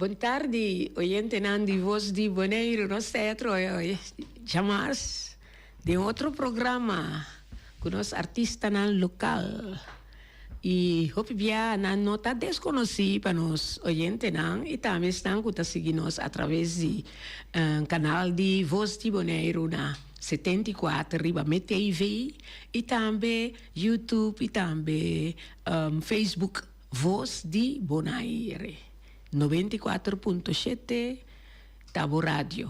Bon tardi oyentenan di Voz di Boneiru. Nos ta atrobe djamas den otro programa ku nos artistanan lokal. I hopi bia nan no ta deskonosí pa nos oyentenan i tambe esnan ku ta sigui nos atraves di kanal di Voz di Boneiru na 74 riba MeTV i tambe YouTube i tambe Facebook Voz di Bonaire 94.7 ta bo radio.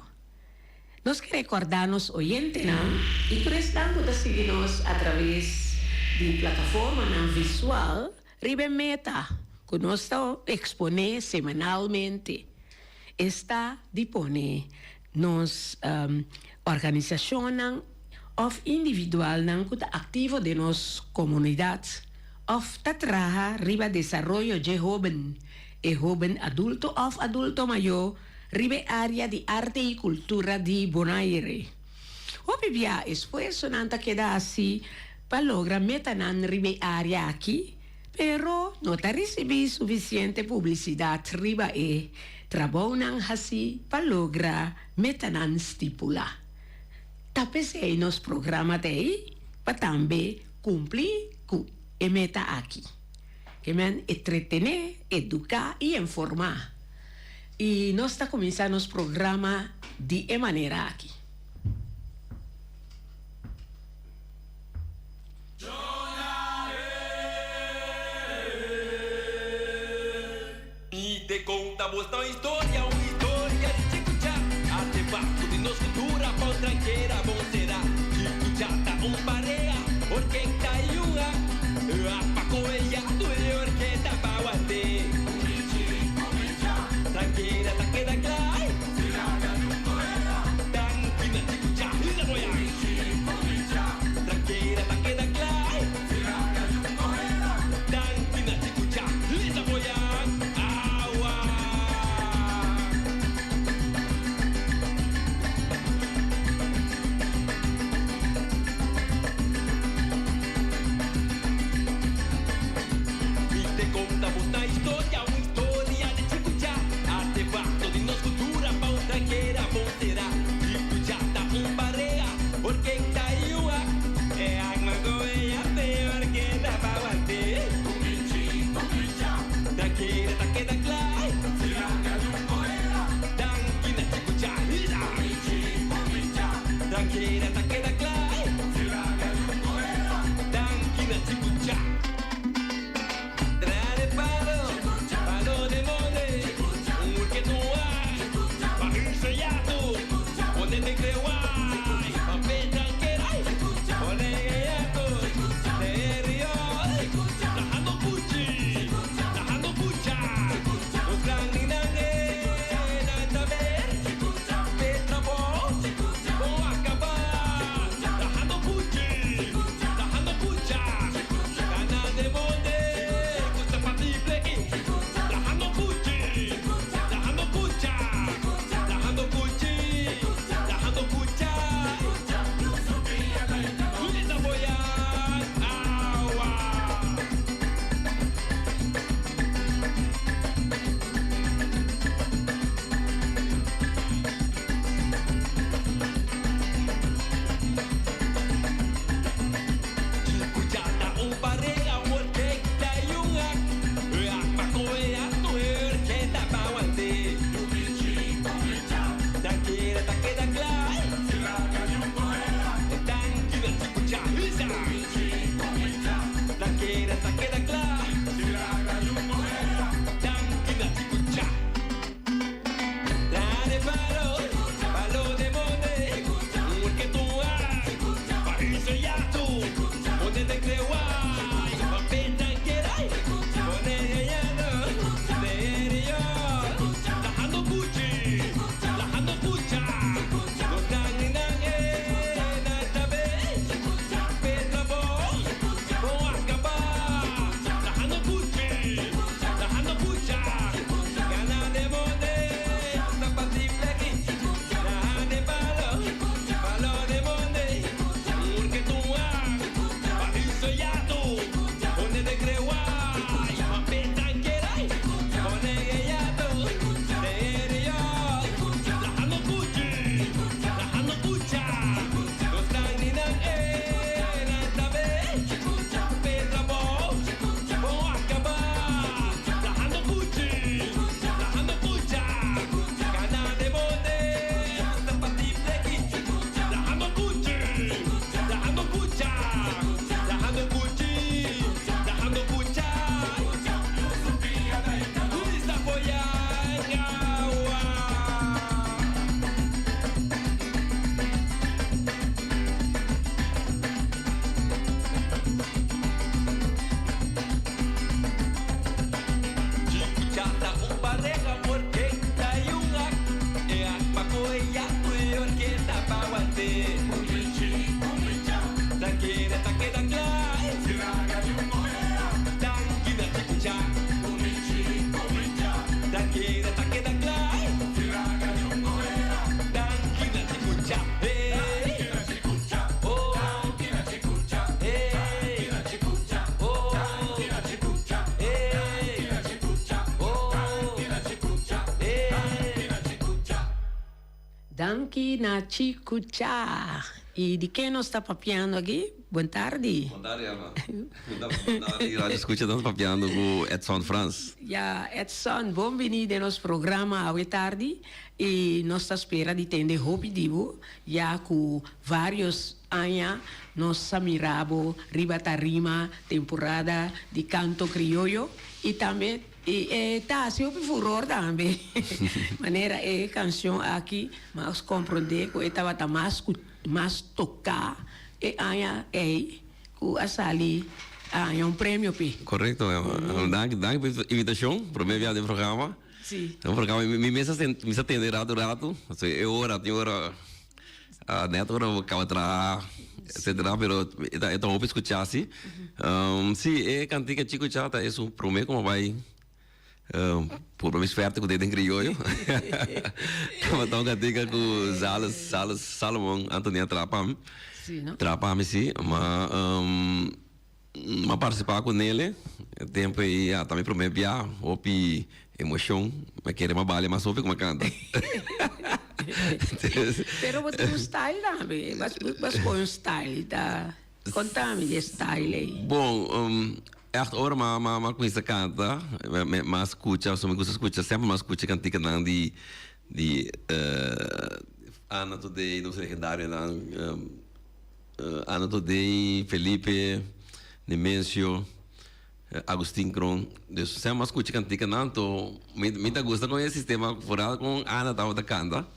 Nos ke rekordá nos oyentenan i tur esnan ku ta sigui nos atraves di plataformanan visual riba e meta ku nos ta eksponé semanalmente, esta di pone nos organisashonnan òf individualnan ku ta aktivo den nos komunidat òf ta traha riba desaroyo dje hóben, e hóben adulto òf adulto mayó riba e área di arte i kultura di Bonaire. Hopi bia esfuersonan ta keda hasi pa logra metanan riba e área aki, pero no ta risibí sufisiente publisidat riba e trabounan hasi pa logra metanan stipulá. Ta p'esei nos programa ta ei pa tambe kumpli ku e meta aki. Ke men entretené, eduká i informá. I nos ta kuminsá nos programa di e manera aki. Mi te konta bos ta un historia, un historia di Chikuchá. Artefakto di nos kultura pa un tranchera bon será. Chikuchá ta un parea, orkesta i un a. Pa koe yatu e orkesta pa want'é. Tranchera ta keda kla. Danki na Chikuchá. Hisa bo ya. Tranchera ta keda kla. Danki na Chikuchá. Lisa bo ya. Awa. Danki na Chiku Cha. I di ken nos ta papiando aki? Buen tardi. Bon tardi Alma. Bon tardi radio scucha nos papiando cu Edson Frans. Ya Edson bon bini den nos programa awe tardi i nos ta spera di tende hopi di bo ya cu varios aña nos sa mira bo riba tarima temporada di canto crioyo i tambe I e ta hasi hopi furor tambe. Manera e cancion aki mas comprende cu e tabata mas cu mas toca e aña ey cu a sali a haña un premio p'e. Correcto, danki danki pa e invitacion, prome bia den programa. Si. Den programa mi mes a mi sa tende rato rato, e ora tin ora Net ora bo caba traha etcetera pero e ta e ta hopi scucha si. Si e cantica Chico Cha ta esun prome como bay purba mi suerte cu den crioyo. Tabata un cantica cu Zales Zales Salomon Anthony a traha pa mi. Traha pa mi si ma m'a participa cu nele e tempo ey ya ta mi prome bia hopi emocion mi a kere m'a balia mas hopi cu m'a canta. Pero bo tin un style tambe, bo a scoge un style ta conta mi di e style ey. Bon, echt ora m'a m'a cuminsa canta m'a scucha mi gusta scucha semper m'a scucha canticanan di di Ana Thodey nos legendarionan. Ana Thodey, Felipe, Nemencio, Agustin Kroon. Dus sem a scucha cantica nan to mi mi ta gusta con e sistema vooral con Ana tabata canta.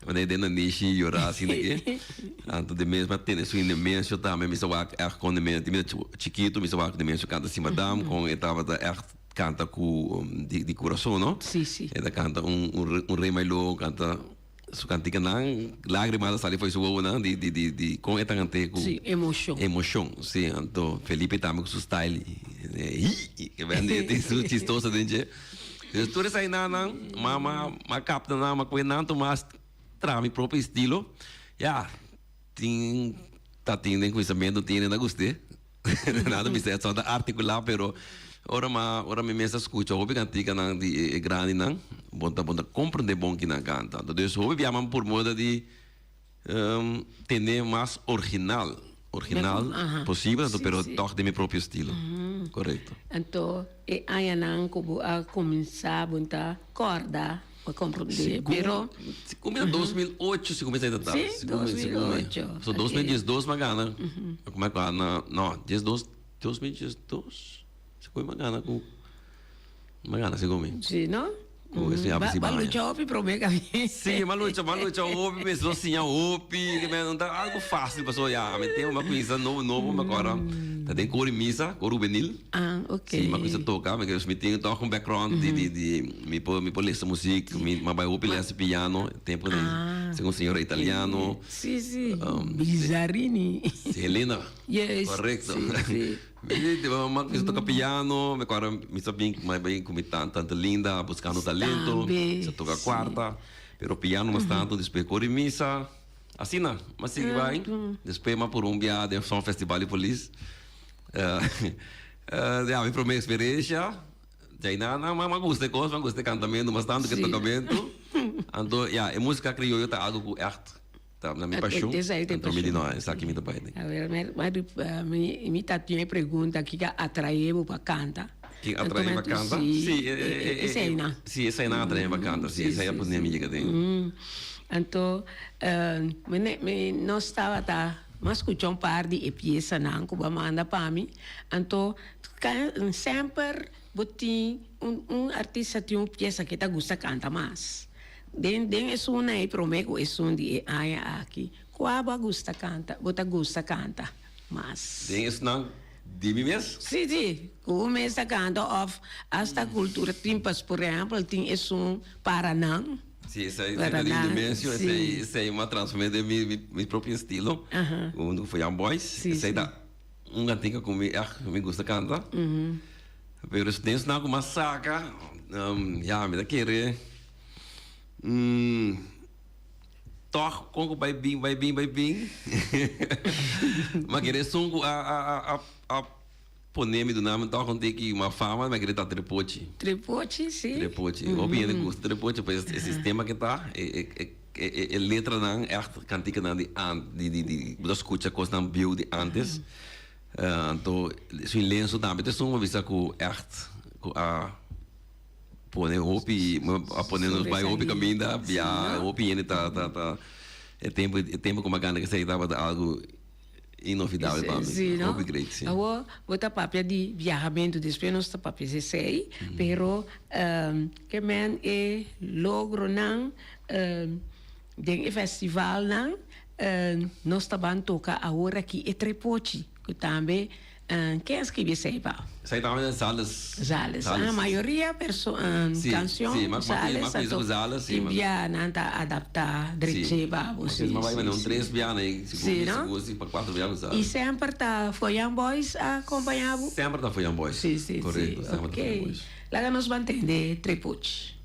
Wanneer den nanishi yora asina aki. Anto de mes mi a tene su Nemencio tambe mi sa wak echt con Nemencio mi ta chikito mi sa wak Nemencio canta si madam con e tabata echt canta cu di curason no. Si si. E ta canta un un rey mailoo canta. Su kantikanan, lágrima ta sali for su wowonan di di di di kon e ta kant'é ku. Sí, emoshon. Emoshon, sí. Anto Felipe tambe ku su style, hi, ke bende tin su chistoso den dje. Dus tur esainan m'a m'a m'a kapta nan, m'a kohe nan tomas traha mi propio estilo. Ya, tin ta tin den kuminsamentu tin hende na gust'é. Nan ta bisa esaki ta articulá pero ora ma ora mi mes a scucha hopi cantikanan di e grandinan bo ta bo ta comprende bon ki nan canta. Dus hopi bia man por moda di tene mas original original posibel anto pero tog den mi propio estilo. Corecto. Anto e añanan cu bo a cuminsa bo ta corda. Pa comprende, pero. Si cuminsa 2008 si cuminsa ta Si, 2008. So 2012 m'a gana. Como cu na no, 12 2012 si cu m'a gana cu m'a gana segun mi. Si, no? Cu ese Ba ba lucha hopi prome ka mi. Si, m'a lucha, m'a lucha hopi, mi so siña hopi, no ta algo facil pasobra ya mi tempo m'a cuminsa nobo nobo mi acorda ta den coro di misa, coro juvenil. Ah, ok. Si, m'a cuminsa toca, mi tin toch un background di di di mi por mi por lesa muziek, mi m'a bai hopi les di piano, tempo di segun señora italiano. Si, si, Bizzarini. Helena. Yes. Correcto. Si, si. M'a cuminsa toca piano, mi acorda mi sa bin m'a bin cu mi tanta Linda buscando talento, Tambe, sa toca si. cuarta, pero piano mas tanto despues cor di misa, asina m'a sigui bai, despues m'a por un bia den Song Festival di Polis. Ya, mi prome experiencia, djainan nan m'a gusta e cos, m'a gusta e cantamento mas tanto ke tocamento. Anto, ya, e musica crioyo ta algo cu echt ta na mi pasion. Anto mi di no, esaki mi ta bai den. A ver, mi ta tin e pregunta, kiko a atrae bo pa canta? Kiko a atrae mi pa canta? Si, eseinan. Si, eseinan a atrae mi pa canta, si, esei a pone mi yega den. Anto, mi nos tabata. M'a skucha un par di e piesanan ku bo a manda pa mi, anto semper bo tin un un artista tin un piesa ke ta gusta kanta mas. Den den esunnan ei promé ku esun di e aña aki, kua bo a gusta kanta, bo ta gusta kanta mas? Den esunnan di mi mes? Si, si, ku bo mes ta kanta òf asta Cultura tin pas por ehèmpel tin esun Paranan. Sí, esei ta di Demencio, esei esei m'a transformé den mi mi propio estilo. Hunto ku Foyan Boys. Esei ta un kantika ku mi ègt mi gusta kanta. Pero den esnan ku m'a saka, ya mi ta kere tòg kon ku bai bin bai bin bai bin m'a kere esun ku a a a Pone mi duna mi tok un tiki mas fama mi a grita trepochi. Trepochi, si. Trepochi. Hopi hende gusta trepochi pues e sistema ke ta e e. E letranan echt kantikanan di an di di di bo ta skucha kosnan bieu di antes. Anto Swin Lenso tambe ta esun bo bisa ku echt ku a pone hopi a pone nos bai hopi kaminda bia hopi hende ta ta ta e tempu e tempu ku mi a gana esei tabata algu Inovidabel pa mi. Sí, no? Hopi great, sí. Awor, bo ta papia di biahamentu, despues nos ta papia di esei, pero ke men e logronan den e festivalnan, nos ta ban toka awor aki e trepochi, ku tambe ken a skribi esei pa? Esei tambe ta Zales. Zales. Ah, mayoria perso kanshon Zales anto tin bia nan ta adaptá drechi pa bo. Sí, ma bai un tres bia na sigur sigur si pa kuater bia ku Zales. I semper ta Foyan Boys a kompañá bo? Semper ta Foyan Boys. Sí, sí, sí. Korekto, semper ta Foyan Boys. Laga nos ban tende Trepochi.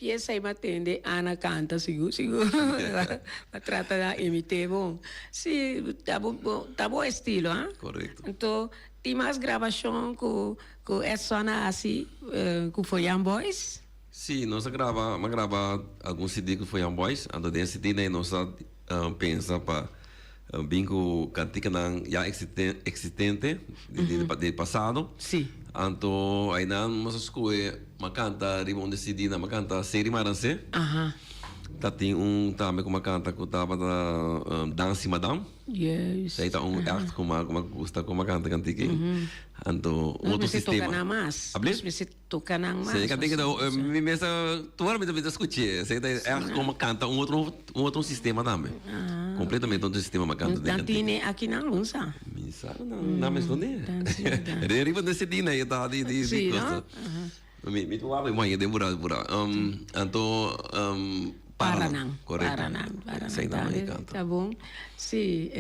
piesa ei m'a tende Ana kanta sigur sigur. M'a trata na imit'é bon. Sí, ta bo ta bo estilo, ha? Korekto. Anto tin mas grabashon ku ku Edson a hasi ku Foyan Boys? Sí, nos a graba, m'a graba algun CD ku Foyan Boys. Anto den e CD ei nos a pensa pa bin ku kantikanan ya eksistente di di pasado. Sí. Anto einan nos a skohe, m'a kanta riba un di e CD nan, m'a kanta Seri Maransé. Aha. Ta tin un tambe ku m'a kanta ku tabata Dansi Madam. Juist. Esei ta un echt ku m'a ku m'a gusta ku m'a kanta kantika ei. Anto un Nos otro mester toka sistema. nan mas. Ablief? Nos mester Toca nan mas. Sí, cantica ta, mi mes ta, tur ora mi ta scuché. Sí, ta echt como canta un otro, un otro sistema tambe. Completamente otro sistema mi canta den Nan cantica. tine aki nan un sa. Mi sa, nan, nan mes dónde. Re riba den CD na e ta di, di, di cosa. Mi, mi ta wak mi den bura, bura. Anto, Paranan. Correcto. Paranan, Paranan. Esei nan mi canta. Ta bon. Sí,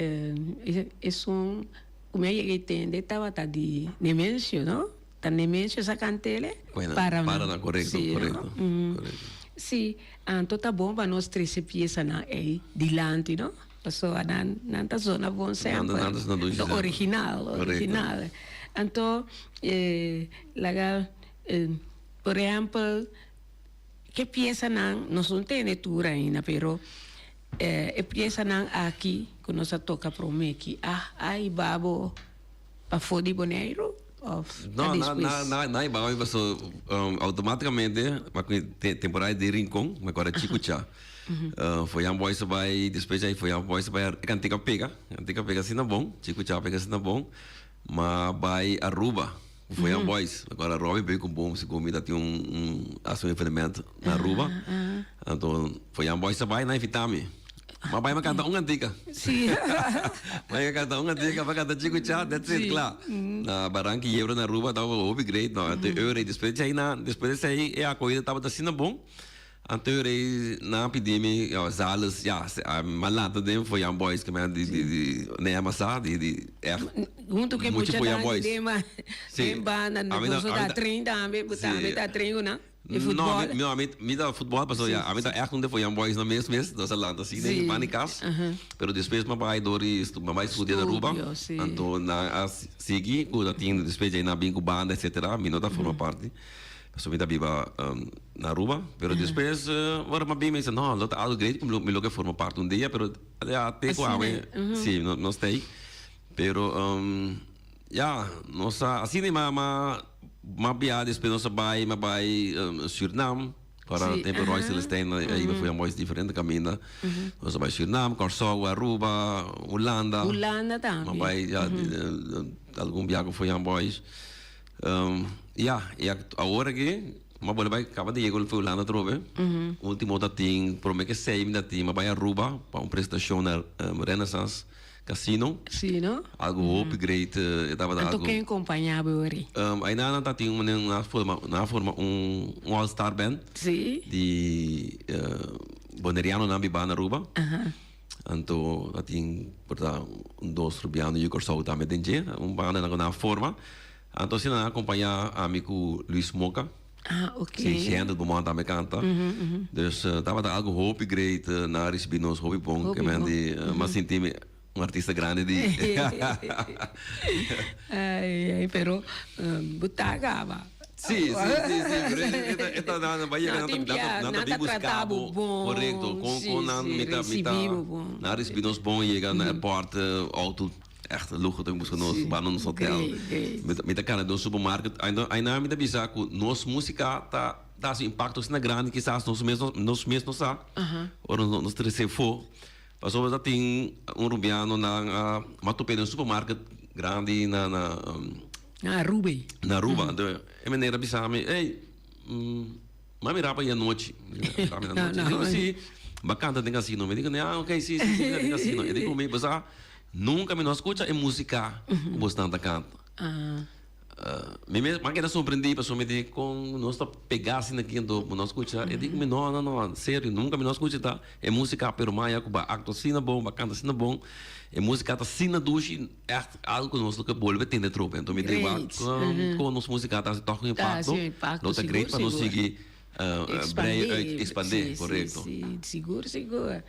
esun cu mi a yega e tende tabata di Nemencio, no? Ta Nemencio sa cantele? Bueno, Paranan. Paranan, correcto, Sí, no? correcto, correcto. Sí, anto ta bon pa nos trece piesanan ey dilanti, no? Pasobra nan, nan ta zona bon semper. Nan ta zona dushi Ta semper. original, Correcto. original. Anto, laga, por ehempel, ke piesanan, nos no tene tur ainda, pero e piesanan aki ku nos a toka prome ki a hiba bo pafó di Boneiru òf ta No, na, despues? na, na, na hiba mi paso automáticamente temporada di Rincon, mi acorda Chico Cha. Foyan Boys a bai, despues djai Foyan Boys a bai, e cantica pega, e cantica pega asina bon, Chico Cha pega asina bon, ma bai Aruba. Ku Foyan Boys. Agora Robbie bay ku boom segun mi ta tin un un hasi un evenement na Aruba. Anto Foyan Boys a bay nan invita mi. Ma bay mi canta un cantica. Sí. Bay canta un cantica, bay canta Chico Cha, that's it, kla. Na Baranca Yebra na Aruba tabata hopi great no. Anto e ora despues di nan, despues di esei e akohida tabata asina bon. Anto e rei nan a pidi mi, ja, zales, ja, m'a lanta den Foyan Boys, ke men di, di, di, ne masa, di, di, echt, Hunto ke mucho mucha Foyan nan Boys. den ma, Sí. den banda, A mi ta- boso a mi ta ta- train tambe, bo Sí. tambe ta train ku nan, e No, futbol. mi, no, mi, mi ta futbol, paso ja, a mi ta echt un de Foyan Boys na mes mes, nos a lanta así den Sí. banda di kas. Aha. Pero despues m'a bai dor di stu-, m'a bai studia na Aruba, Studio, sí. anto nan a sigui ku ta tin, despues djei nan a bin ku banda etcetera, mi no ta forma parti. Pasobra mi ta biba na Aruba, pero despues ora mi a bin mi bisa no, lo ta algo great cu mi lo ke forma parte un dia, pero ya te cu awe si no sta ey. Pero ya, nos a asina mi a mi a bia despues nos a bay, mi a bay Surinam, ora tempo Roy Celestijn a iba for Young Boys diferente caminda. Nos a bay Surinam, Corsou, Aruba, Hulanda. Hulanda tambe. Mi a bay ya algun bia cu for Young Boys. Ya, y awor aki, m'a bolbe bai caba di yega for Hulanda atrobe. Ultimo ta tin, prome ke sei mi ta tin, m'a bai Aruba pa un presentacion na Renaissance Casino. Si, no? Algo hopi great, e tabata Anto algo. ken compaña bo ori? Ayna nan ta tin un, nan a forma, nan a forma un all star band. Si. Di Bonerianonan biba na Aruba. Anto a tin por ta un dos rubiano yu Kòrsou tambe den dje, un banda nan ku nan a forma. Anto asina nan a kompañá ami ku Luis Moka. Ah, ok. Si, Shendel Beaumont tambe kanta. Dus tabata algu hopi great, nan a risibí nos hopi bon. Hopi Ke men bon. di, mi a sinti mi un artista grandi di. Ai, ai, pero bo ta gaba. Sí, sí, sí, sí, pero e ta, e ta nan bai yega, Nan nan ta, nan ta bin busca bo, korekto, kon, kon nan mi ta, mi ta, nan a risibí nos bon, yega na airport, auto, echt luho ta bin busca nos, ba na nos hotel, mi ta, mi ta kana den un supermarket, aina mi ta bisa ku nos músika ta, ta hasi un impakto asina grandi, kisas nos mes no, nos mes no sa, ora nos trese afó, pasobra ta tin un rubiano nan a, mi a tope den un supermarket grandi na, na. Na Aruba ei. Na Aruba. Anto e meneer a bisa mi, ey, m'a mira pa e anochi. Mira mi anochi. Mi dico, si, bo a canta den casino. Mi dico, ah, ok, si, si, si, mi den casino. E dico mi, bo sa, nunca mi no a scucha e musica cu bosnan ta canta. Mi mes, m'a keda sorprendi pasobra mi di, con nos ta pega asina aki anto bo no a scucha? E dico mi, no, no, no, serio, nunca mi no a scucha ta e musica, pero maya cu bo a actua asina bon, bo a canta asina bon, e musica ta asina dushi. Echt algo ku nos lo ke bolbe tende atrobe. Anto mi di wak Great. kon nos músika ta hasi tòg un Ta impakto. hasi un impakto, Lo ta sigur, great pa nos sigur. sigui. Brei uit, expandé, korekto. Si, sigur, sigur.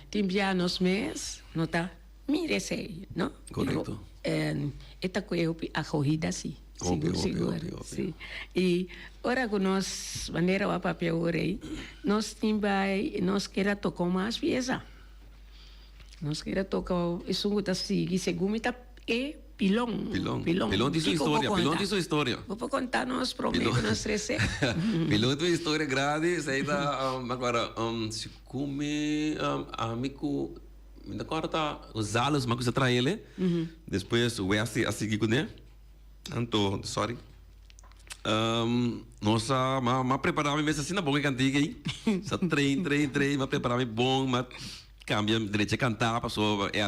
Tin bia nos mes no ta mira esei, no? Korekto. E ta koe hopi akohida si. Hopi, Sigur, hopi, sigur. hopi, hopi. Si. I ora ku nos, manera bo a papia awor ei, nos tin bai, nos kier a toka un mas piesa. Nos kier a toka esun ku ta sigui segun mi ta e pilon. Pilon. Pilon. Pilon tin su Kiko bo historia, pilon konta? tin su historia. Bo por konta nos prome ku nos trese? Pilon tin un historia grandi, esei ta, mi acorda, si ku mi, ami ku. Mi ta corda ta Gonzalo suma cuminsa traha ele. Despues Wesley a sigui cune. Anto, sorry. Nos a m'a prepara mi mes asina bon e cantica ey. Sa train, train, train, m'a prepara mi bon, m'a cambia derecha canta pasobra e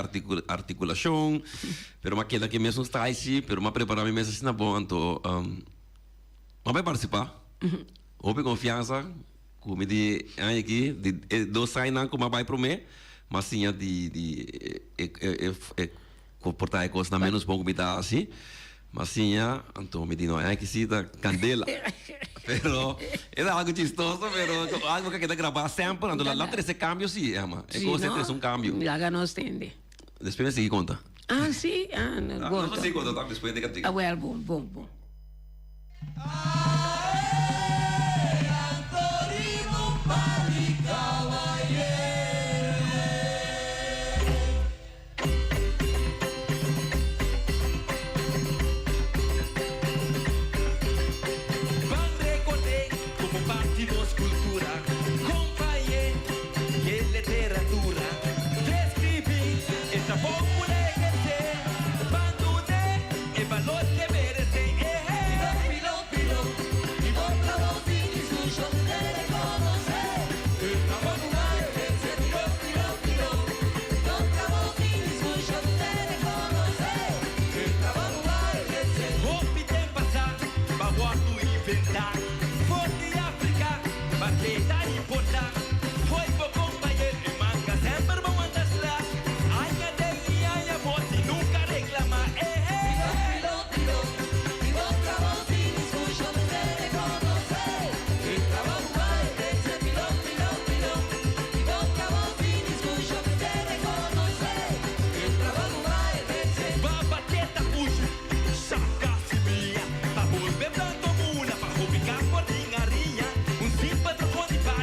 articulacion. Pero m'a keda cu e mesun style si, pero m'a prepara mi mes asina bon. Anto, m'a bay participa. Hopi confiansa. Ku mi di e aña aki, di e dos añanan ku mi a bai promé, mi a siña di di e e e komportá e kosnan ménos bon ku mi ta hasi. Mi a siña, anto mi di no, e aña aki sí ta kandela. Pero e ta algu chistoso, pero algu ku a keda grabá semper, anto la trese kambio sí, Emma. E kos ei trese un kambio. Laga nos tende. Despues mi a sigui konta. Ah, sí? Ah, no. Nos a sigui konta despues di kantika. Ah, wèl, bon, bon, bon. Ban record'é como parti nos cultura, compañé e literatura. Describí e trabou cu el a ehercé, ban dun'é E balor ke merece eh. Pilon, pilon, pilon, mi bo trabou sin discusion te reconoce. E trabou cu a eherce pilon, pilon, pilon, mi bo trabou sin discusion te reconoce. E trabou cu a eherce. Hopi den pasá pa wòrdu inventá for di Afrika, ma ke ta importá? Hoy bo kompañer e manga semper bo anda sla, aña den i aña bo si nunka reclama eh. Pilon, pilon, pilon, mi bo trabou sin discusion mester reconoce. E trabou cu a eherce. Pilon, pilon, pilon, mi bo trabou sin discusion mester reconoce. E trabou cu a eherce. Baba keta pushi, saca simia, pa bolbe planto mula, pa hopi campo tin ariña, un simpel trocon di palu.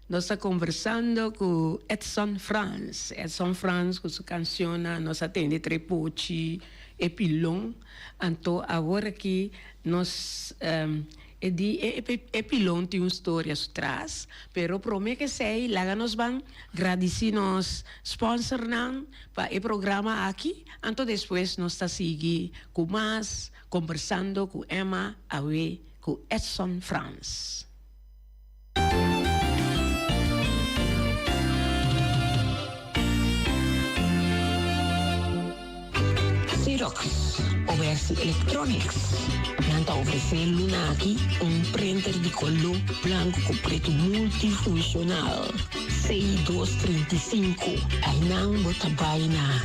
Nos ta conversando cu Edson Frans. Edson Frans cu su cancionnan nos a tende Trepochi, E Pilon. Anto awor aki nos e di e pilon tin un storia su tras, pero prome cu esey laga nos ban gradici nos sponsornan pa e programa aki, anto despues nos ta sigui cu mas conversando cu Emma awe cu Edson Frans. Xerox, Obersi Electronics, nan ta ofresé luna aki un printer di koló blanku ku pretu multifunshonal C235. Einan bo ta bai na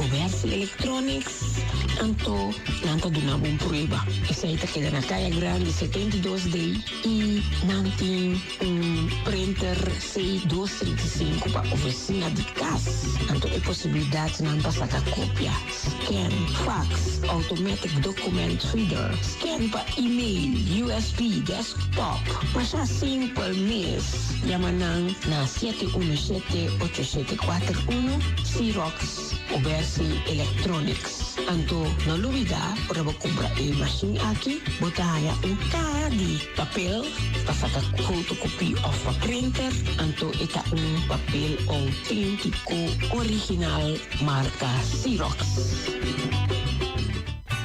Obersi Electronics anto nan ta duna bo un prueba. Esei ta keda na Kaya Grandi 72 D. I nan tin un printer C dos 35 pa oficina di cas. Anto e posibilidadnan pa saca copia, scan, fax, automatic document feeder, scan pa email, USB, desktop. Masha simpel mes. Yama nan na 717 8741, Xerox Obersi Electronics. Anto no lubida ora bo cumpra e machine aki bo ta haya un caha di papel pa saca fotocopie of pa printer, anto e ta un papel autentico original marca Xerox.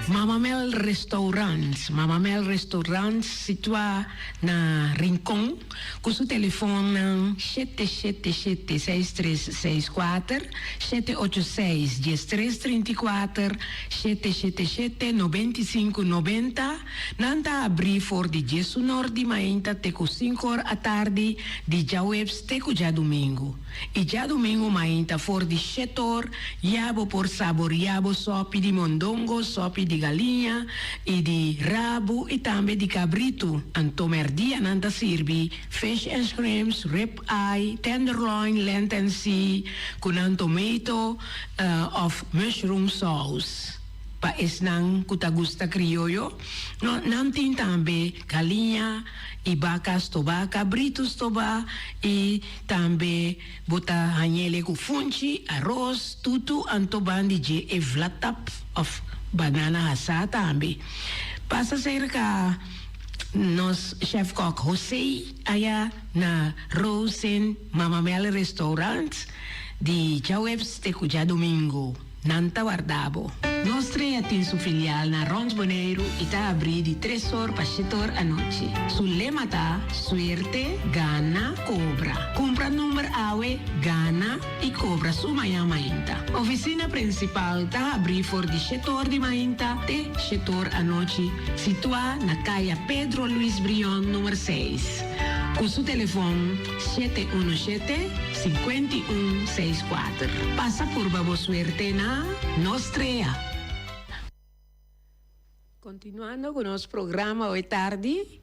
Mama Mel Restaurant, Mama Mel Restaurant situa na Rincon. Ku su telefonnan 777 6364, 786 1334, 777 9590, nan ta abrí for di diesunor di mainta te ku sinkor atardi di djaweps te ku djadumingu. I djadumingu mainta for di shetor ya bo por saboria bo sopi di mondongo, sopi di galiña i di rabu i tambe di kabritu. Anto merdia nan ta sirbi fish and shrimps, rib eye, tenderloin, lent and sea ku nan tomato of mushroom sauce. Pa esnan ku ta gusta krioyo, nan tin tambe galiña i baka stobá, kabritu stobá i tambe bo ta hañ'ele ku funchi, aros, tutu, anto ban di dje e vlatap òf banana hasá tambe. Pasa serka nos chèfkòk José aya na Rosen Mama Mel Restaurant di djaweps te ku djadumingu. Nan ta warda bo. Nos Trea tin su filial na Rond Boneiru i ta abrí di tres or pa shete or anochi. Su lema ta, Suerte, gana, kobra. Kumpra number awe, gana i kobra su mañan mainta. Ofisina prinsipal ta habrí for di shete or di mainta te shete or anochi, situá na Kaya Pedro Luis Brion number seis. Ku su telefon. 717 51 64. Pasa purba bo suerte na Nos Trea. Continuando cu nos programa hoy tardi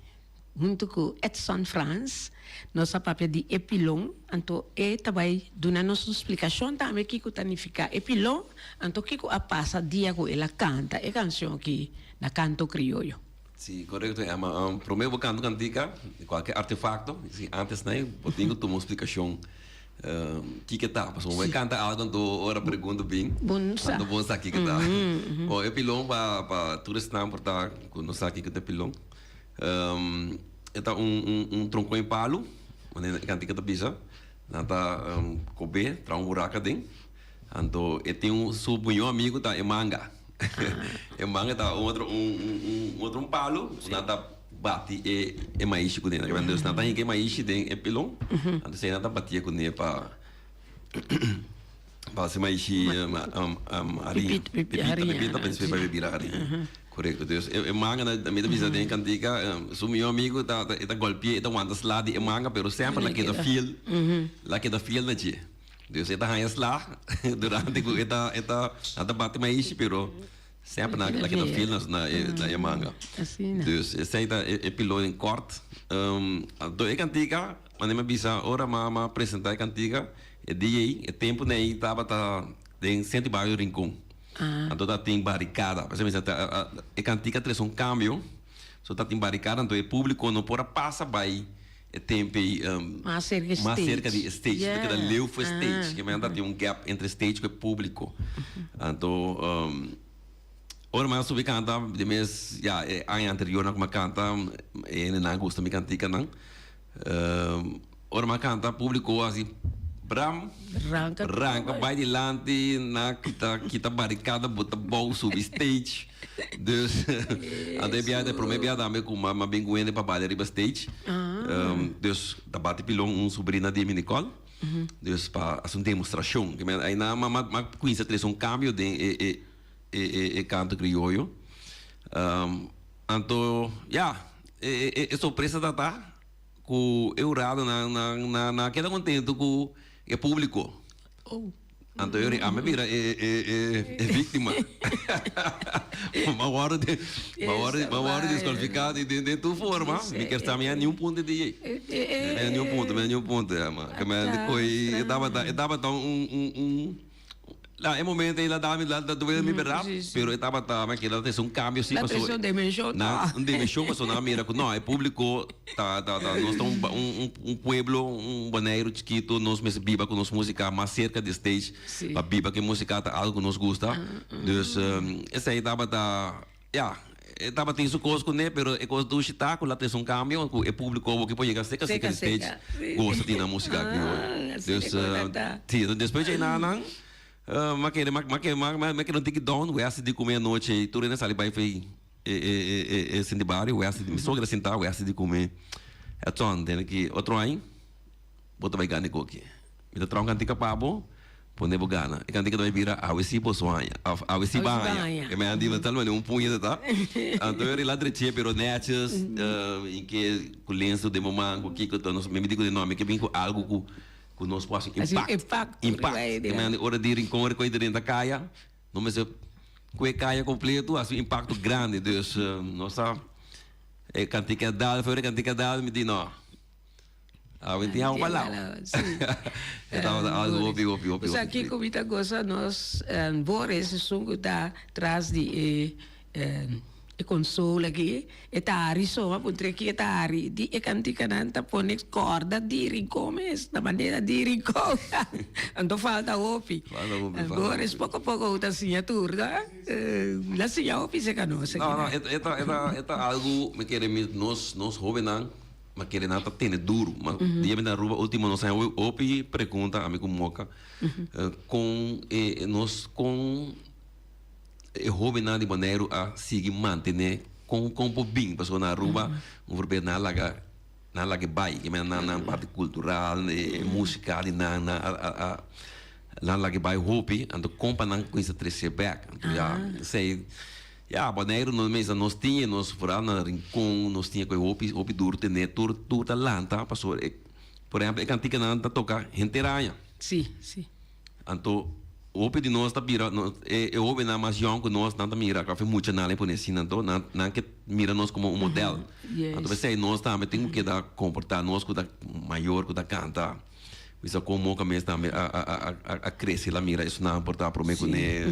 hunto cu Edson Frans nos a papia di e pilon anto e ta bay duna nos un splicacion tambe kico ta nifica e pilon anto kico a pasa dia cu el a canta e cancion aki na Canto Crioyo. Si, korekto Emma. Prome bo kanta un kantika di kualke artefakto, si antes nei bo tin ku tuma un splikashon kiko ta. Pasobra bo kanta algu anto ora pregunta bin, anto bo sa kiko ta. Bo e pilon pa pa tur esnan por ta ku no sa kiko ta e pilon, e ta un un tronkon di palu, manera e kantika ta bisa, nan ta kob'é traha un buraka aden. Anto e tin un su mihó amigu ta e manga. E manga ta un otro un un otro un palu ku nan ta bati e e maishi kuné. Dus nan ta hinka e maishi den e pilon, anto esei nan ta batié kuné pa pa hasi maishi hariña. Pipita, pipita pa despues pa bira hariña. Korekto. Dus e manga na mi ta bisa den e kantika su mihó amigu ta e ta gòlpié e ta wanta sla di e manga pero semper la keda fiel la keda fiel na dje. Dus e ta haña sla durante ku e ta e ta nan ta bati maishi pero Semper nan a keda fiel na e manga. Dus esei ta e pilon in kort. Anto e kantika, manera mi a bisa, ora mi a presenta e kantika, e dia ei, e tempu nei tabata den sentro di bario Rincon. Anto tabatin barikada. Pasobra mi bisa, e kantika a trese un kambio, so tabatin barikada, anto e publiko no por a pasa bai e tempu ei Mas serka e mas serka di e stage. stage. Ta keda leu fu e stage. Ke men ta tin un gap entre stage ku e públiko. Anto ora mi a subi kanta di mes ya e aña anteriornan ku mi a kanta e hendenan a gusta mi kantikanan. Ora mi a kanta públiko hasi bram Ranka ranka bai dilanti nan a kita kita barikada bota bou subi stage. Dus anto e biaha ta e prome biaha tambe ku m'a bin ku hende pa balia riba stage. Dus ta bati pilon un sobrina di mi Nicole. Dus pa hasi un demostrashon. Ke men ainan m'a m'a kuminsa trese un kambio den e e e e kanto krioyo. Anto ya e e e sorpresa ta ta ku e huradonan nan nan a keda kontentu ku e públiko. Anto yo a mi bira e e e e víctima. M'a wòrdu de m'a wòrdu m'a wòrdu deskualifiká di den den tur forma. Mi kier sa mi a niun punto di ei. Mi a niun punto, mi a niun punto ya ma. Ke men koe e tabata e tabata un un un la e momento ei la dami la duele mi bèrdat, pero e tabata mi a keda ta un kambio si pasobra nan un dimenshon pasobra nan a mira ku no e públiko Ta ta ta nos ta un un un pueblo un Boneiru chikitu nos mester biba ku nos músika mas serka di stage pa biba ku e músika ta algu ku nos gusta dus esei tabata ya e tabatin su kos kuné pero e kos dushi ta ku la trese un kambio ku e públiko awor ke por yega serka serka di stage gosa di nan músika krioyo dus si despues dje nan m'a kere m'a kere m'a kere un tiki down wèsti di kume anochi tur hende a sali bai fei. E e e e sinti bari wèsti di mi sogra sintá wèsti di kume Edson tene ki otro aña bo ta bai gana e koki mi ta traha un kantika pa bo pone bo gana e kantika ta bai bira awe si bo so haña òf awe si bo haña e mei di tal manera un puña ta ta anto yo rila dreché pero nètjes in ke ku lensu den bo man ku kiko ta nos mi di ku no mi ke bin ku algu ku ku nos por hasi impact impact e mei di ora di rincon rekohe drenta kaya. No mester cu e caya completo haci un impacto grandi dus nos ta e cantica dal for e cantica dal mi di no awe tin awa pa lawa e tabata algo hopi hopi hopi Bo sa kico mi ta goza nos Boris esun cu ta tras di e E consola aki e ta hari so a puntra aki e ta hari di e canticanan ta pone corda di Rincon mes na manera di Rincon anto falta hopi Boris poco poco bo ta siña tur no la siña hopi cerca nos No no e ta e ta e ta algo mi kere mi nos nos hobennan mi kere nan ta tene duro ma dia mi ta Aruba ultimo nos haña hopi pregunta ami cu Moca con e nos con E hóbennan di Boneiru a sigui mantené kon kon por bin pasobra na Aruba un voorbeeld nan a laga nan a laga e bai ke men nan nan parti kultural e músika di nan nan a a a nan a laga e bai hopi anto kon pa nan kuminsá trese bèk anto ya esei ya Boneiru nos mester nos tin e nos foral na Rincon nos tin e ku e hopi hopi duru tene tur tur ta lanta pasobra e por ehèmpel e kantikanan ta toka henter aña. Sí sí. Anto hopi di nos ta bira e e hobennan mas yòn ku nos nan ta mira ku afe mucha nan a pone asina anto nan nan ke mira nos komo un modèl. Anto p'esei nos tambe tin ku keda komportá nos ku ta mayor ku ta kanta bisa kon moka mes tambe a a a a krese la mira esunnan por ta promé kuné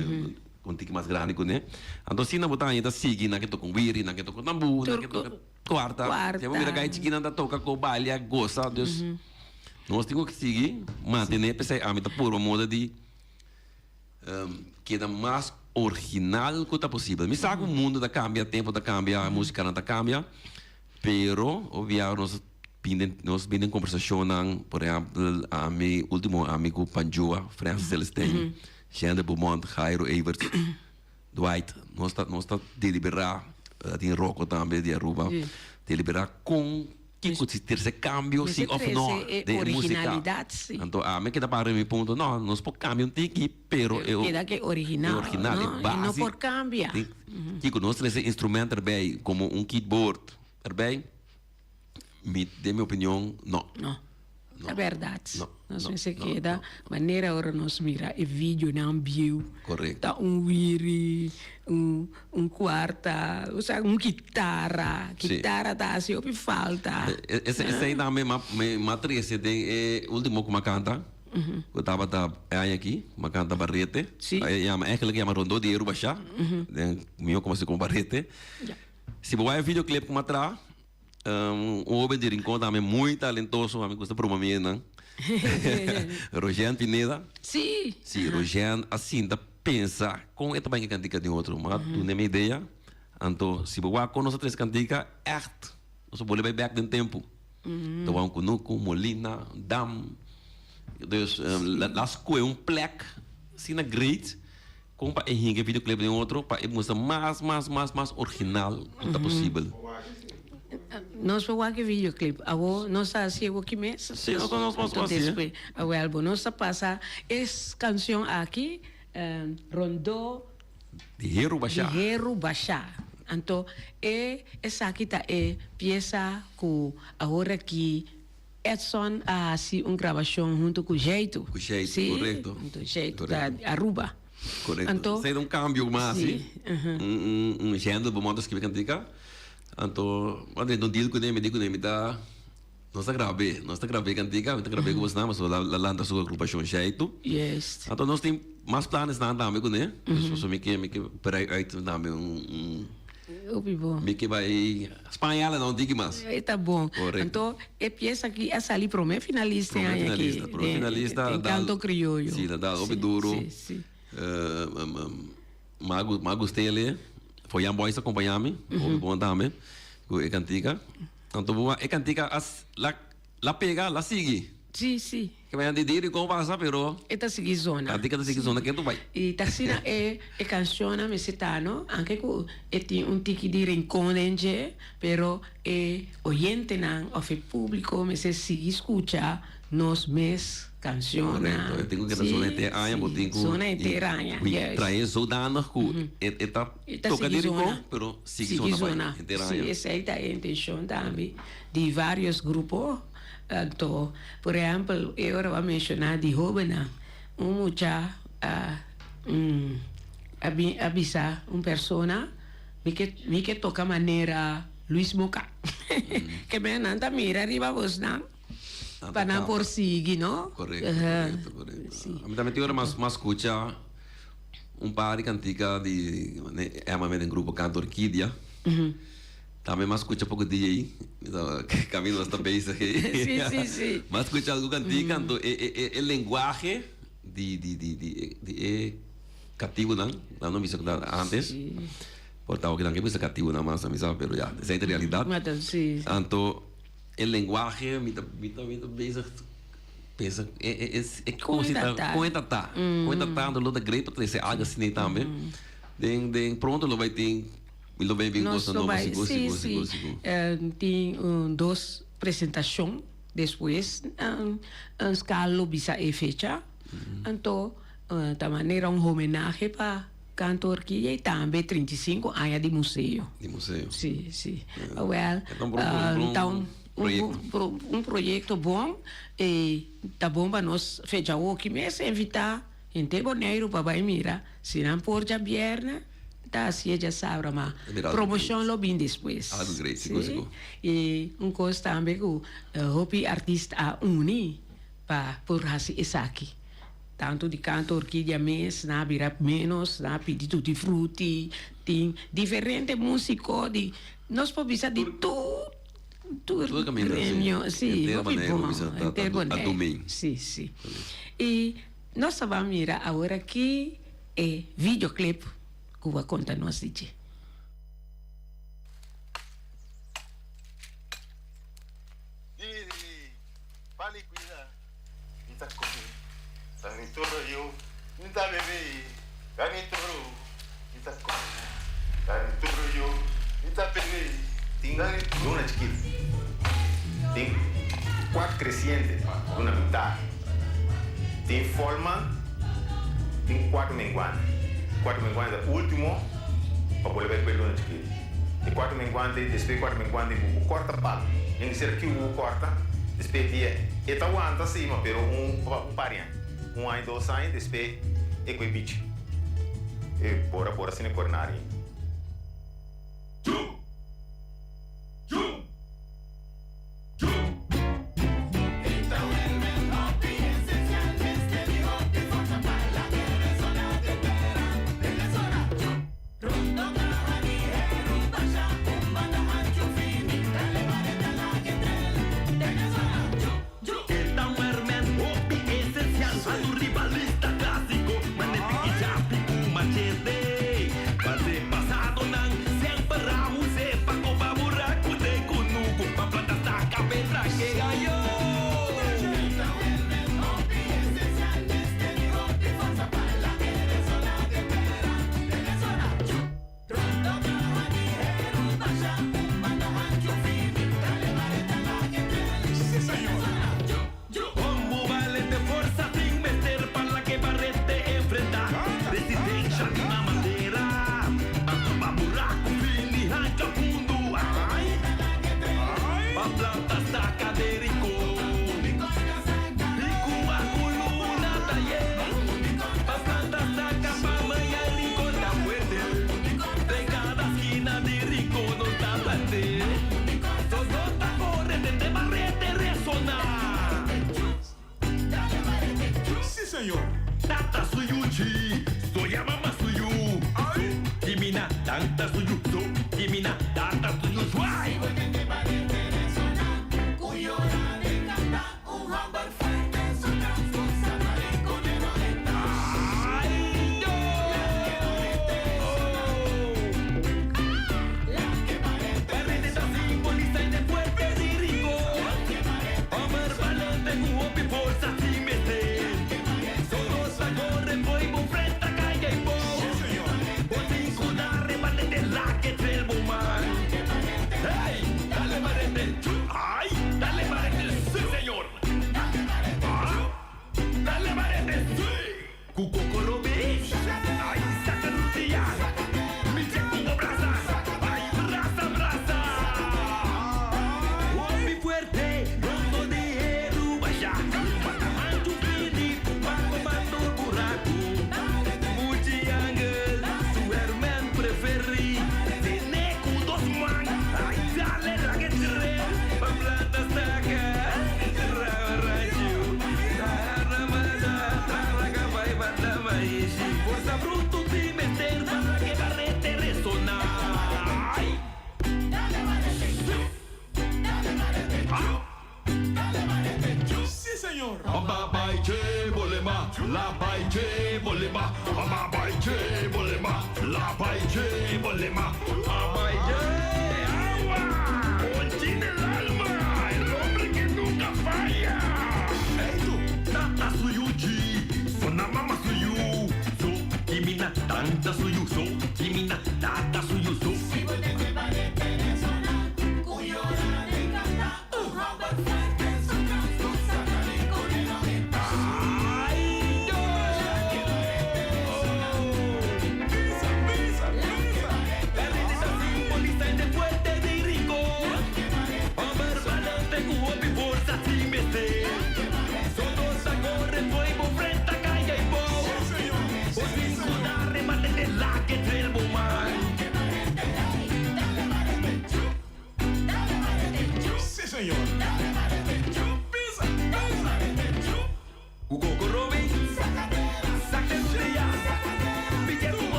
un tiki mas grandi kuné. Anto asina bo ta haña ta sigui nan ke toka un wiri nan ke toka un tambú nan ke toka Cuarta. Cuarta. Bo mira kai chikinan ta toca cu balia, goza. Dus nos tin cu sigui mantene p'esei ami ta purba moda di keda mas original cu ta posibel. Mi sa cu mundo ta cambia, tempo ta cambia, musicanan ta cambia, pero obvia nos bin nos bin den conversacionnan, por ehempel ami ultimo ami cu Panjua, Francis Celestijn, Jean de Beaumont, Jairo Everts. Dwight, nos ta nos ta delibera, tin Rocco tambe di Aruba, delibera con kico si trece cambio si of no den e musica. Anto ami keda para mi punto, no, nos por cambia un tiki, pero e Keda ke original, e original, e no? base. No por cambia. Kico nos trece instrumento erbij como un keyboard erbij, mi den mi opinion no. No. Ta bèrdat. No, Nos no, mester no, keda no. manera ora nos mira e videonan bieu. Korekto. Ta un wiri, un un kuarta, osea un kitara. Sí. Kitara ta hasi hopi falta. Esei esei tambe m'a m'a trese den e ultimo ku m'a kanta, ku tabata e aña aki, m'a kanta Barete. Sí. E yama eigenlijk e yama Rondó di Eru Bashá, den mihó konosí komo Barete. Ya. Si bo wak e videoclip ku m'a traha, Un hoben di Rincon tambe muy talentoso, ami gusta broma mi nan. Rojean Pineda. Sí. Sí, Rojean a sinta pensa kon e ta bai kantika den otro. Ma duna mi idea. Anto si bo wak kon nos a trese kantika, ègt nos a bolbe bai bèk den tempu. Ta wak un kunuku, molina, dam. Dus la skohe un plek asina great Kon pa e hinka e videoclip den otro pa e mustra mas mas mas mas original ku ta posibel. Nos por wak e videoclip. Awo nos ta hasi awo ki mes? Sí, nos nos nos por hasi. Despues. Awel bo nos ta pasa e cancion aki Rondó Di Heru Bashá. Di Heru Bashá. Anto e esaki ta e piesa ku awor aki Edson a hasi un grabashon huntu ku Jeito. Ku Jeito, korekto. Sí, huntu Jeito ta di Aruba. Korekto. Anto. Esei ta un kambio ku mi a hasi. Sí. Un género bo mòrto skibi kantika. Anto, mi a drenta un deal kuné, mi di kuné mi ta, nos ta grab'é, nos ta grab'é kantika, mi ta grab'é ku bosnan, pasobra la lanta su agrupashon Jeito. Juist. Anto nos tin mas planesnan tambe kuné, pasobra mi ke, mi ke brei uit tambe un. Hopi bon. Mi ke bai Spaña ala na un tiki mas. E ta bon. Correcto. Anto e pieza aki a sali prome finalista e Prome aña aki. finalista, prome finalista. Den canto crioyo. Si, ta dal hopi duro. Si, si. M'a gust'ele. For Jan Boys a acompaña mi. Hopi bon tambe. Cu e cantica. Anto bo e cantica a la pega, la sigui. Si, si. Ke mañana di diri kon pasa pero. E ta sigui zona. Cantica ta sigui zona ken tu bai. Y ta asina e e cancionnan mester ta no, anke cu e tin un tiki di rincon den dje, pero e oyentenan of e publico mester sigui scucha nos mes cancionnan. Correcto, e tin cu keda zona henter aña, bo tin cu. Zona henter aña, juist. Trae zodanig cu e ta toca di rincon, pero sigui zona bai henter aña. Si, esey ta e intencion tambe di varios grupo. Anto, por ehèmpel, e ora bo a menshoná di hóbennan, un mucha a a bin a bisa un persona, Mi ke mi ke toka manera Luis Moca. Ke men nan ta mira riba bosnan pa nan por sigui, no? Korekto, korekto, korekto. Ami tambe tin ora mas mas skucha un par di kantika di Emma den grupo Canto Orquídea. Tambe m'a scucha poco dia ei, mi ta camino nos ta bezig ei. Sí, sí, sí. M'a scucha algun cantica, anto e e e e lenguahe di di di di di e catibunan, nan no bisa cu ta antes, por ta awor nan ke bisa catibunan mas, mi sa, pero ya, esei ta realidad. Ma ta sí. Anto e lenguahe mi ta mi ta mi ta bezig pensa e e e e Con cos e ta ta ta. con e ta ta, con e ta ta, anto lo ta great pa trece algo asina ei tambe. Den den pronto lo bay tin. Mi lo bay bin Nos gosa lo nobo bai, sigur, sí, sigur, sí. sigur, sigur. Tin un dos presentashon despues un skal lo bisa e fecha. Anto ta manera un homenahe pa Canto Orquídea y tambe 35 aña di museo. Di museo. Sí, sí. Awel, E ta un bon, bon ta un proyecto. un proyecto bon y ta bon pa nos fecha awoki mes invita Henter Boneiru pa bai mira si nan por djabièrnè ta hasié djasabra ma promoshon lo bin despues. Algu great, sigur sigur. I un kos tambe ku hopi artista a uni pa por hasi esaki. Tantu di Kanto Orkidia mes nan a bira ménos, nan a pidi Tutti Frutti, tin diferente músiko di nos por bisa di tur tur gremio. Si, hopi bon. Henter Boneiru. Si, si. I. Nos ta ban mira awor aki e videoclip cu bo a conta nos di dje. Tin luna chikito. Tin kuat kresiente, luna mitá. Tin folman, tin kuatu menguante. Kuatu menguante ta último pa bolbe bai ku e luna chikito. E kuatu menguante, despues e kuatu menguante bo kòrta palu. Yen di ser kiu bo kòrta, despues di e. E ta wanta si, ma pero un un par di aña. Un aña, dos aña, despues e koe bichi. E bora bora asina e kore na aria.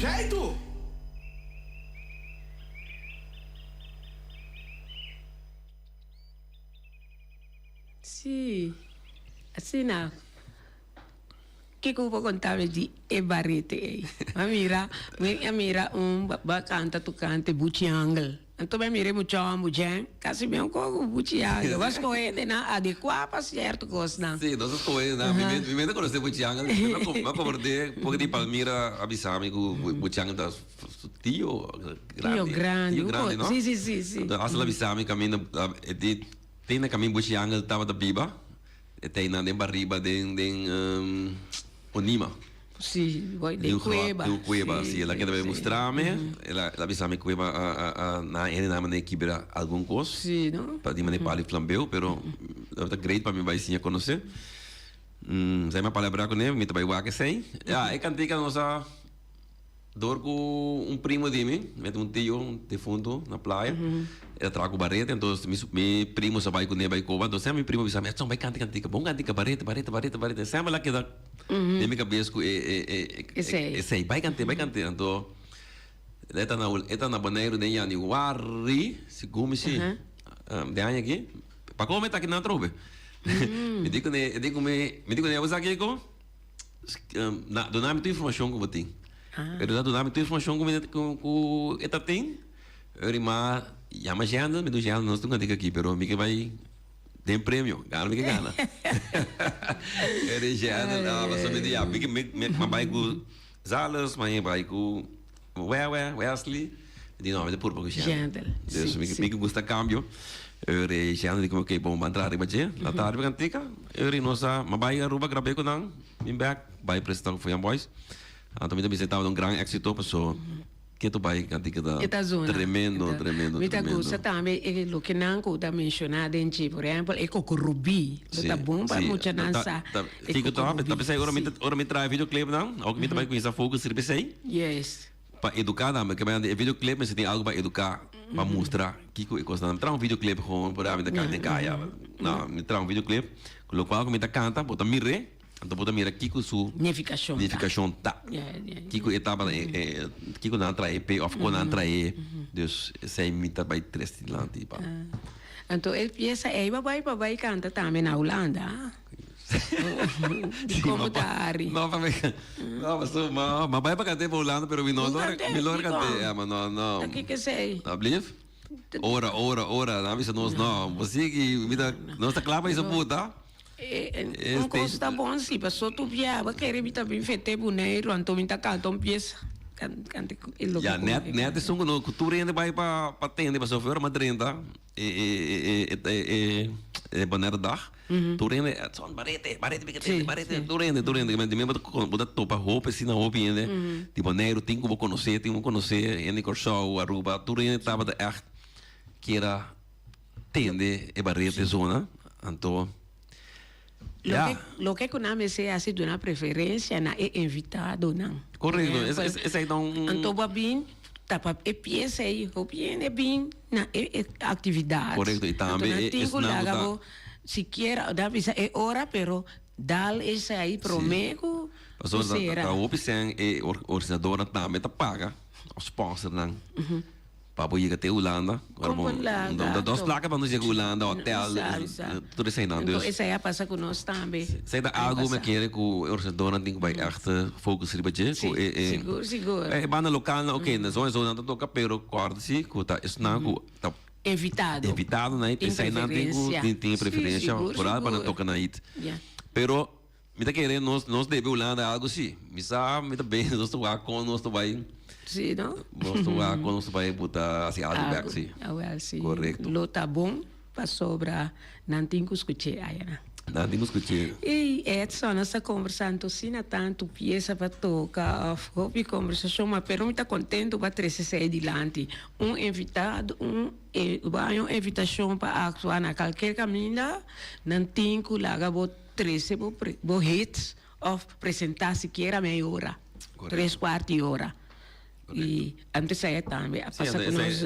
Jeito! Asina, kiko bo por konta mi di e barete ei? Mi a mira, mi a mira un ba kanta tokante Buchi Angel. Anto mi a mira e mucha homber djen, kasi mi un koko ku Buchi Angel. Bo a skohe hendenan adekuá pa sierto kosnan. Sí, nos a skohe hendenan. Mi mi mi no konosé Buchi Angel. Mi a komprendé poko di Palmira a bisa mi ku Buchi Angel ta su tio grandi. Tio grandi. Tio grandi, no? Sí, sí, sí, sí. Anto hasta el a bisa mi kaminda e di te na kaminda Buchi Angel tabata biba. E ta einan den bariba den den Onima. Sí, den cueba. Den cueba, sí. El a keda mustra mi, el a bisa mi cueba a nan hende nan mane kibra algun cos. Sí, no? Pa di mane palo y flambeu, pero tabata great pa mi bai siña conoce. Esei mi a palabra cune, mi ta bai wak esei. Ya, e cantica nos a. Dor ku un primo di mi, mi tin un tio, un difunto na playa, e ta traha ku barete, entonces mi mi primo sa bai kuné bai koba, entonces mi primo bisa mi, Edson bai kanta kantika, bon kantika barete, barete, barete, barete, semper la keda den mi kabes ku e e e esei, bai kant'é, bai kant'é, anto e ta na e ta na Boneiru den yanüari, segun mi si, den aña aki, pa komo mi ta aki nan atrobe, mi di kuné, mi di kuné, mi di kuné, bo sa kiko? Na, duna mi tur informashon ku bo tin. Pero ta duna mi tur informashon ku mi ku ku e ta tin. Ori ma yama Jendel, mi di Jendel nos tin un kantika aki, pero mi ke bai den premio, gana mi ke gana. Ori Jendel a pasobra mi di ya, mi ke mi mi a bai ku Zales, mi a bai ku Wewe, Wesley, mi di no, mi ta purba ku Jendel. Dus mi ke gusta kambio. Ori Jendel di ku mi ok bon, ban traha riba dje. Nan traha riba kantika. Ori nos a bai Aruba grab'é ku nan, bin bèk, bai presentá ku Foyan Boys. Anto mi ta bisa e tabata un gran éksito paso ketu bai kantika ta E ta zona. tremendo, tremendo, Mi ta tremendo. gusta tambe e loke nan ku ta menshoná den dje. Por ehèmpel e kokorubí. Lo ta bon pa muchanan sa e Kiko ta kokorubí. Ta p'esei ora mi ta ora mi traha e videoclipnan, òf mi ta bai kuminsá focus riba esei. Yes. Pa eduká nan, ke manera di e videoclip mester tin algu pa eduká, pa mustra kiko e kosnan. Mi traha un videoclip gewoon por mi ta kanta den kaya. No, mi traha un videoclip ku lokual ku mi ta kanta bo ta mir'é, anto bo ta mira kiko su Nifikashon ta. nifikashon ta. Kiko e tabata kiko nan a trae p'e òf kon nan a trae. Dus esei mi ta bai tres dilanti pa. Anto e piesa ei bo a bai pa bai kanta tambe na Hulanda? Di como ta Ari? No, pa mi, no, paso, ma, ma bai pa cante pa Hulanda, pero mi no lor, mi lor cante, ja, ma no, no. Ta kiko esei? Alblief? Ora, ora, ora, nan bisa nos no, bo sigui, mi ta, nos ta kla pa hizo puta. Un kos ta bon si, paso tu biaba kere mi ta bin fete Boneiru, anto mi ta kanta un piesa. Kante e loke Ja, net, net esun ku no, ku tur hende bai pa, pa tende, paso ora ma drenta, e, e, e, e, e, e Bonaire dag, Tur hende, Edson, barete, barete mi ke tende, barete, tur hende, tur hende. Di mi bo ta topa hopi asina hopi hende di Boneiru, tin ku bo konosé, tin ku bo konosé, hende di Kòrsou, Aruba, tur hende tabata ègt kier a tende e barete zona. Anto, ya. Loke ku nan mester hasi duna preferensia na e invitadonan. Korekto, esei ta un. Anto bo a bin tapa e pies ei, hopi hende bin na e aktividat. Korekto, i tambe Anto nan tin ku esnan ku laga ta. bo sikiera, nan bisa e ora, pero dal esei promé ku Pasobra sera. ta hopi sèn e organisadornan tambe ta paga, òf sponsornan. Pa bo yega te Hulanda, ora bo Kon por laga da dos to. plaka pa nos yega Hulanda, hotel, Sa, sa. tur eseinan. Anto Dus esei a pasa ku nos tambe. esei ta A algu mi pasa. kere ku e organisadornan tin ku bai ègt focus riba dje, ku Si, e e sigur, sigur. e banda lokalnan oke, na zon e zon nan ta toka, pero kòrda si ku ta esnan ku ta Invitado. invitadonan Tin eseinan tin ku preferensia. tin tin Si, preferensia sigur, foral pa nan sigur. toka na hit. Ya. Pero Mi ta kere nos nos debe Hulanda algo si. Mi sa mi ta bens nos ta wak kon nos ta bai. Si no? Nos ta wak kon nos ta bai buta hasi algo bek si. Awel si. Korekto. Lo ta bon pasobra nan tin ku skuch'é ayana. Nan tin ku skuch'é. Ey Edson nos ta kombersando asina tantu piesa pa toka of hopi kombersashon ma pero mi ta kontento pa trese esei dilanti. Un invitado un bai un invitashon pa aktua na kalker kaminda nan tin ku laga bo. Trese bo bo hits of presenta sikiera mei ora, tres cuarto di ora. Y antes aya tambe a pasa cu nos,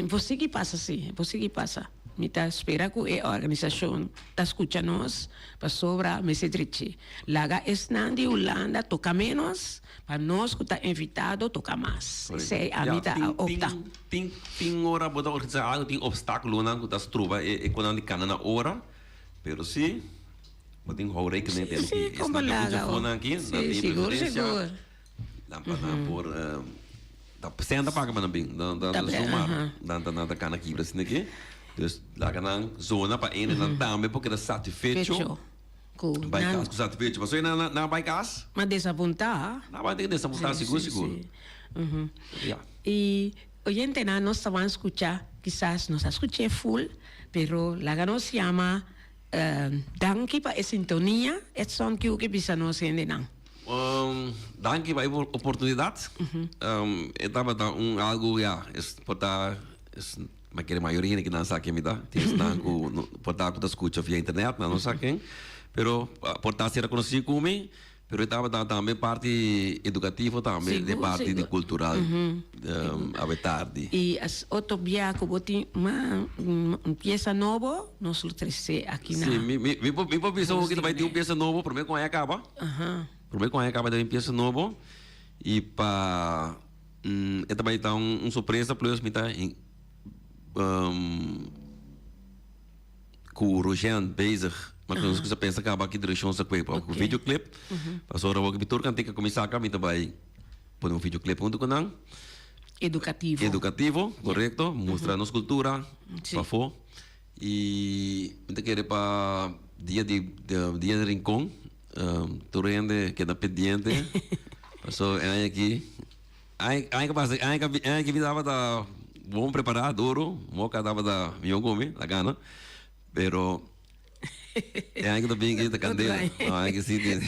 bo sigui pasa si, bo sigui pasa. Mi ta spera cu e organisacion ta scucha nos pasobra mester drechi. Laga esnan di Hulanda toca menos pa nos cu ta invitado toca mas. Esey ami ta opta. Tin tin ora bo ta organisa algo tin obstaculonan cu ta stroba e conan di cana na ora. Pero si. Bo tin hou rekening Sí, sí, aki. kon Esnan bo ke laga fona o. aki, Sí, nan tin sigur, preferencia. sigur. Nan pa nan por ta senta paga pa nan bin. Nan ta Ta be, zomaar. aha. Nan ta nan ta kana kibra asina aki. Dus laga nan zona pa ene nan tambe por keda satisfecho. Fecho. Ku Bai nan kas ku satisfecho. Pasobra nan nan nan bai kas. Ma desapuntá. Nan bai tin desapuntá Sí, sigur sí, sigur. sí. Ujú. Ya. I oyentenan nos ta wan skucha, kisas nos a skuch'é full, pero laga nos yama Danki pa e sintonia, Edson kiu ke bisa nos hendenan? Danki pa e oportunidat. E tabata un algu ya, es por ta es mi a kere mayoria hende kinan sa ken mi ta. Tin esnan ku por ta ku ta skucha via internet, nan no sa ken. Pero por ta sera konosí ku mi. Pero e tabata tambe parti edukativo tambe, de parti di kultural awe tardi. I as otro bia ku bo tin un piesa nobo, nos lo trese aki na. Si, mi mi por mi por bisa bo ku ta bai tin un piesa nobo prome ku aña kaba. Prome ku aña kaba ta bin piesa nobo i pa e ta bai ta un sorpresa plus mi ta Ku Rojean bezig, ma ku nos kusa pensa kaba ki direkshon sa kue pa ku videoclip. Pasobra awor ku mi tur kantika ku mi saka mi ta bai pone un videoclip huntu ku nan. Edukativo. Edukativo, korekto. Mustra nos kultura pafó. I mi ta kere pa dia di dia di Rincon tur hende keda pendiente pasobra e aña aki Aña que pasa, aña que aña que mi tabata bon prepará, duro, moka tabata mihó ku mi, la gana. Pero e aña ku ta bin aki ta kandela. No, aña que sí tin.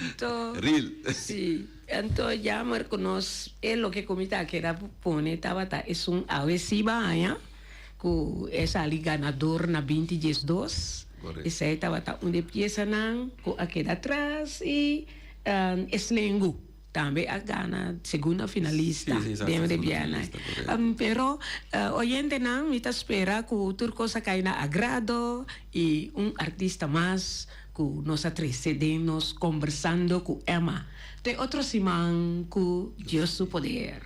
Anto, Real. Sí. Anto jammer ku nos e loke ku mi ta keda pone tabata esun awe sí baña ku e sali ganador na binti diesdos. Correcto. Esei tabata un di e piesanan ku a keda atras i e slengu. Tambe a gana segunda finalista den de biena. Pero oyentenan mi ta spera ku tur kos a kai na agrado i un artista mas ku nos a trese den nos Kombersando ku Emma. Te otro siman ku Dios su poder.